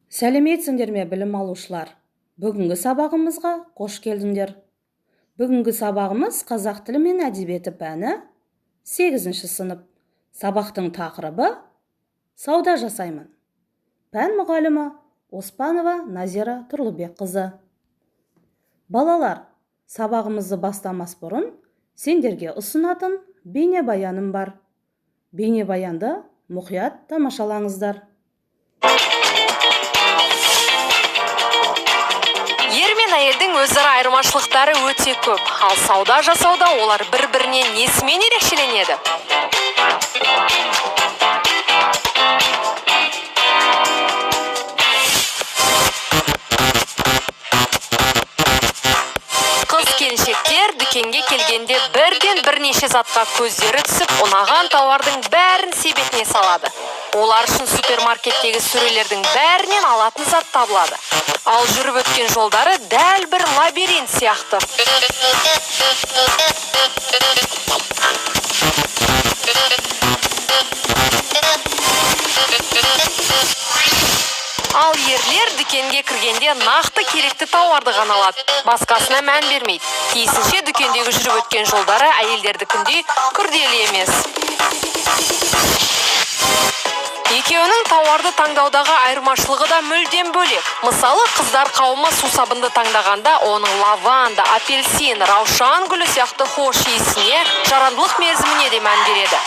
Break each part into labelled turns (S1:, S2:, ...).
S1: Сәлеметсіңдер ме, білім алушылар! Бүгінгі сабағымызға қош келдіңдер. Бүгінгі сабағымыз қазақ тілі мен әдебиеті пәні, 8 сынып. Сабақтың тақырыбы «Сауда жасаймын». Пән мұғалімі Оспанова Назира Тұрлыбекқызы. Балалар, сабағымызды бастамас бұрын сендерге ұсынатын бейнебаяным бар. Бейнебаянды мұқият тамашалаңыздар.
S2: Ер мен әйелдің өзара айырмашылықтары өте көп. Ал сауда жасауда олар бір-бірінен несімен ерекшеленеді? Қыз келіншектер дүкенге келгенде бірден бірнеше затқа көздері түсіп, ұнаған тауардың бәрін себетіне салады. Олар үшін супермаркеттегі сөрелердің бәрінен алатын зат табылады. Ал жүріп өткен жолдары дәл бір лабиринт сияқты. Ал ерлер дүкенге кіргенде нақты керекті тауарды ғана алады, басқасына мән бермейді. Тиісінше, дүкендегі жүріп өткен жолдары әйелдердікіндей күрделі емес. Екеуінің тауарды таңдаудағы айырмашылығы да мүлдем бөлек. Мысалы, қыздар қауымы сусабынды таңдағанда оның лаванда, апельсин, раушан гүлі сияқты хош иісіне, жарамдылық мерзіміне де мән береді.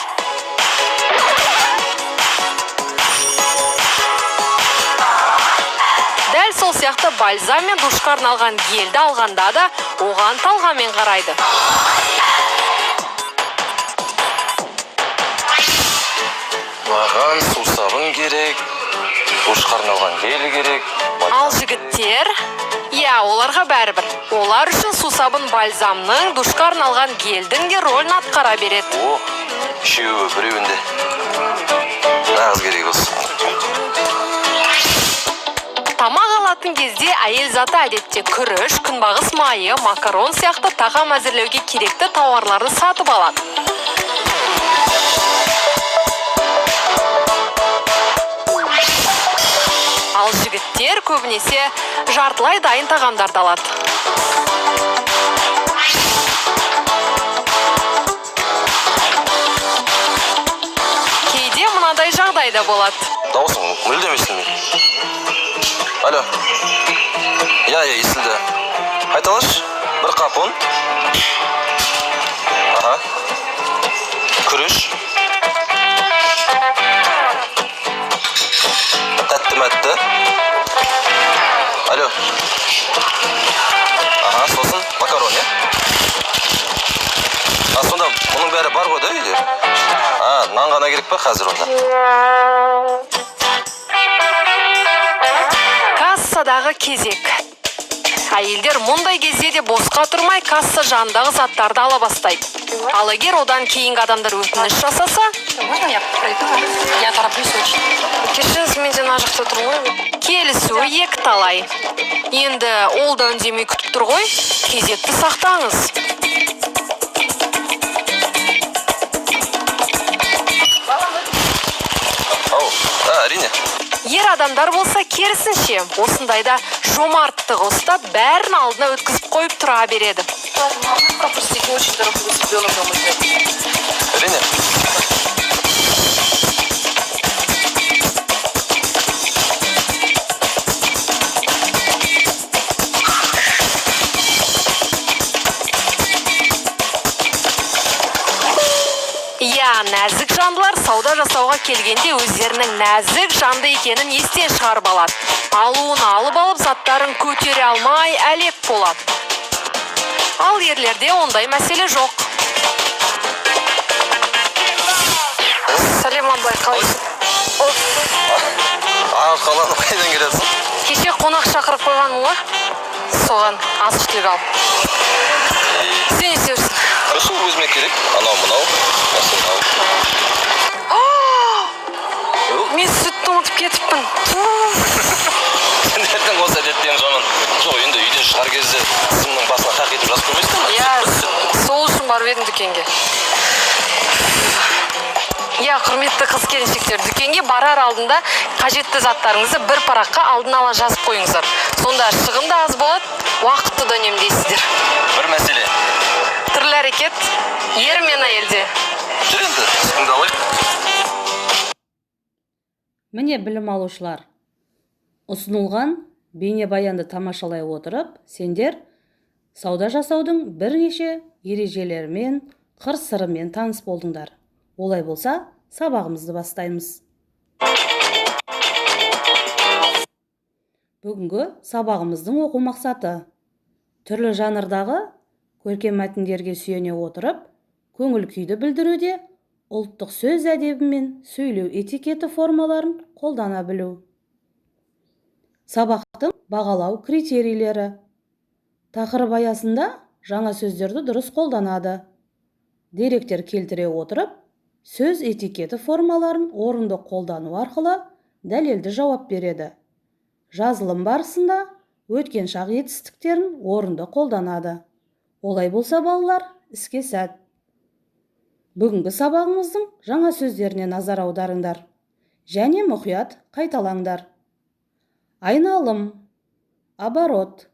S2: Дәл сол сияқты бальзам мен душқа арналған гельді алғанда да оған талғаммен қарайды.
S3: Маған сусабын керек, душқа арналған гель керек.
S2: Ал жігіттер, иә, оларға бәрібір. Олар үшін сусабын бальзамның, душқа арналған гельдің де рөлін атқара береді.
S3: О, үшеуі біреуінде. Нағыз керек осы.
S2: Тамақ алатын кезде әйел заты әдетте күріш, күнбағыс майы, макарон сияқты тағам әзірлеуге керекті тауарларды сатып алады. Ал жігіттер көбінесе жартылай дайын тағамдарды алады. Кейде мынадай жағдай да болады.
S3: Дауысың мүлдем естілмейді. Алло. Иә, иә, естілді. Айталашы, бір қап ұн. Аха. Күріш. Тәтті мәтті. Алло. Аха, сосын макарон, иә? А, сонда мұның бәрі бар ғой да үйде? А, нан ғана керек па қазір онда?
S2: Кассадағы кезек. Әйелдер мұндай кезде де босқа тұрмай касса жанындағы заттарды ала бастайды. Ал егер одан кейінгі адамдар өтініш жасаса,
S4: Можно я пройду? Я тороплюсь очень.
S2: Кешіріңіз, мен де мына жақта тұрмын ғой. Келісуі екі талай. Енді ол да үндемей күтіп тұр ғой. Кезекті сақтаңыз.
S3: Ау, а, әрине.
S2: Ер адамдар болса керісінше, осындайда жомарттығы ұстап, бәрін алдына өткізіп қойып тұра береді.
S4: Пропустить, не очень тороплюсь, ребенок дома ждет.
S3: Әрине.
S2: Иә, нәзік жандылар сауда жасауға келгенде өздерінің нәзік жанды екенін естен шығарып алады. Алуын алып алып заттарын көтере алмай әлек болады. Ал ерлерде ондай мәселе жоқ. Сәлем, Абылай, қалайсың?
S3: Арқаланып қайдан келесің?
S2: Кеше қонақ шақырып қойғанмын ғой. Соған азық-түлік алып. Сен не істеп жүрсің?
S3: Сол өзіме керек. Анау мынау. Нәрсе мынау.
S2: Мен сүтті ұмытып кетіппін.
S3: Сендердің осы әдеттерің жаман. Жоқ, енді үйден шығар кезде тізімнің басына қақ етіп жазып қоймайсың ба?
S2: Иә, сол үшін барып едім дүкенге. Иә, Құрметті қыз келіншектер, дүкенге барар алдында қажетті заттарыңызды бір параққа алдын ала жазып қойыңыздар. Сонда шығын да аз болады, уақытты да үнемдейсіздер.
S3: Бір мәселе.
S2: Түрлі әрекет ер мен әйелде.
S3: Жүр енді, үстіңді алайық.
S1: Міне, білім алушылар, ұсынылған бейнебаянды тамашалай отырып, сендер сауда жасаудың бірнеше ережелерімен, қыр сырымен таныс болдыңдар. Олай болса, сабағымызды бастаймыз. Бүгінгі сабағымыздың оқу мақсаты: түрлі жанрдағы көркем мәтіндерге сүйене отырып, көңіл күйді білдіруде ұлттық сөз әдебі мен сөйлеу этикеті формаларын қолдана білу. Сабақтың бағалау критерийлері: тақырып аясында жаңа сөздерді дұрыс қолданады, деректер келтіре отырып, сөз этикеті формаларын орынды қолдану арқылы дәлелді жауап береді, жазылым барысында өткен шақ етістіктерін орынды қолданады. Олай болса, балалар, іске сәт! Бүгінгі сабағымыздың жаңа сөздеріне назар аударыңдар және мұқият қайталаңдар. Айналым — оборот,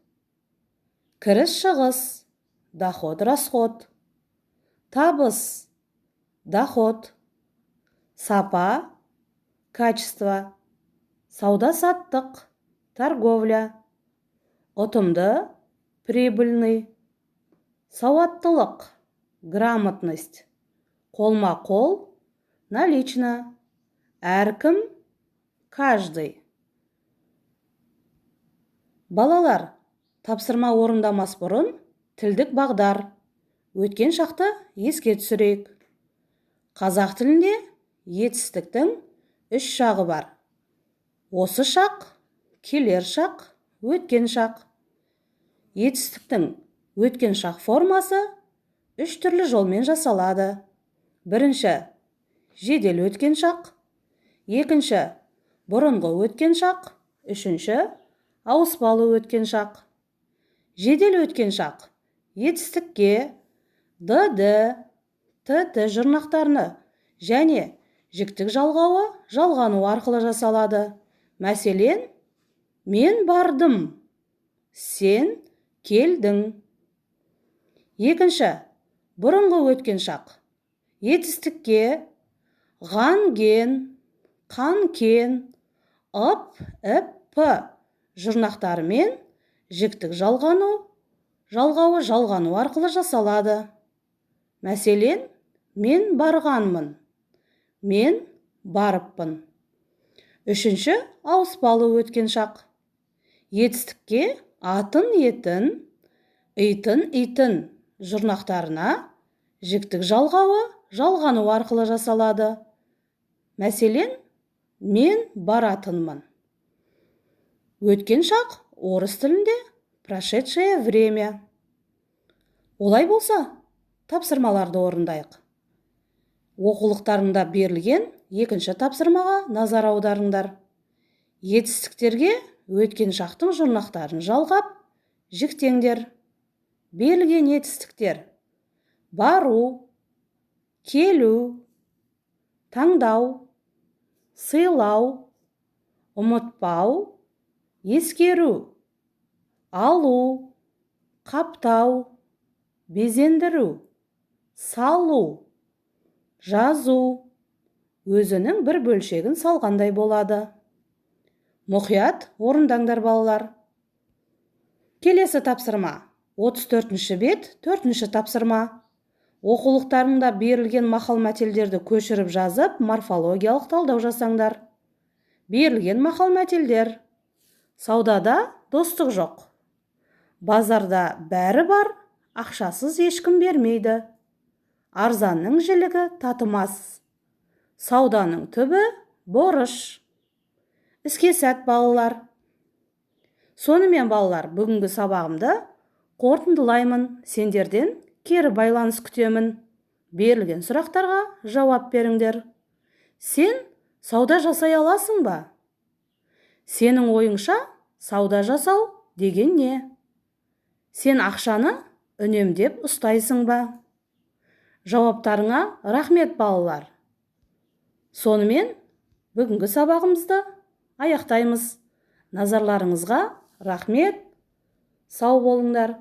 S1: кіріс-шығыс — доход, расход, табыс — доход, сапа — качество, сауда-саттық — торговля, ұтымды — прибыльный, сауаттылық — грамотность, қолма-қол — налично, әркім — каждый. Балалар, тапсырма орындамас бұрын тілдік бағдар: өткен шақты еске түсірейік. Қазақ тілінде етістіктің үш шағы бар: осы шақ, келер шақ, өткен шақ. Етістіктің өткен шақ формасы үш түрлі жолмен жасалады: бірінші — жедел өткен шақ, екінші — бұрынғы өткен шақ, үшінші — ауыспалы өткен шақ. Жедел өткен шақ етістікке д, д, т, т жұрнақтарына және жіктік жалғауы жалғану арқылы жасалады. Мәселен, мен бардым, сен келдің. Екінші — бұрынғы өткен шақ. Етістікке ған, ген, қан, кен, ып, іп, п жұрнақтарымен жіктік жалғауы жалғану арқылы жасалады. Мәселен, мен барғанмын, мен барыппын. Үшінші — ауыспалы өткен шақ. Етістікке атын, етін, итын, итін жұрнақтарына жіктік жалғауы жалғану арқылы жасалады. Мәселен, мен баратынмын. Өткен шақ орыс тілінде прошедшее время. Олай болса, тапсырмаларды орындайық. Оқулықтарыңда берілген екінші тапсырмаға назар аударыңдар. Етістіктерге өткен шақтың жұрнақтарын жалғап, жіктеңдер. Берілген етістіктер: бару, келу, таңдау, сыйлау, ұмытпау, ескеру, алу, қаптау, безендіру, салу, жазу, өзінің бір бөлшегін салғандай болады. Мұқият орындаңдар, балалар. Келесі тапсырма: 34 бет, 4 тапсырма. Оқулықтарыңда берілген мақал мәтелдерді көшіріп жазып, морфологиялық талдау жасаңдар. Берілген мақал мәтелдер: саудада достық жоқ, базарда бәрі бар, ақшасыз ешкім бермейді, арзанның жілігі татымас, сауданың түбі борыш. Іске сәт, балалар! Сонымен, балалар, бүгінгі сабағымды қорытындылаймын. Сендерден кері байланыс күтемін. Берілген сұрақтарға жауап беріңдер. Сен сауда жасай аласың ба? Сенің ойыңша, сауда жасау деген не? Сен ақшаны үнемдеп ұстайсың ба? Жауаптарыңа рахмет, балалар. Сонымен, бүгінгі сабағымызды аяқтаймыз. Назарларыңызға рахмет, сау болыңдар.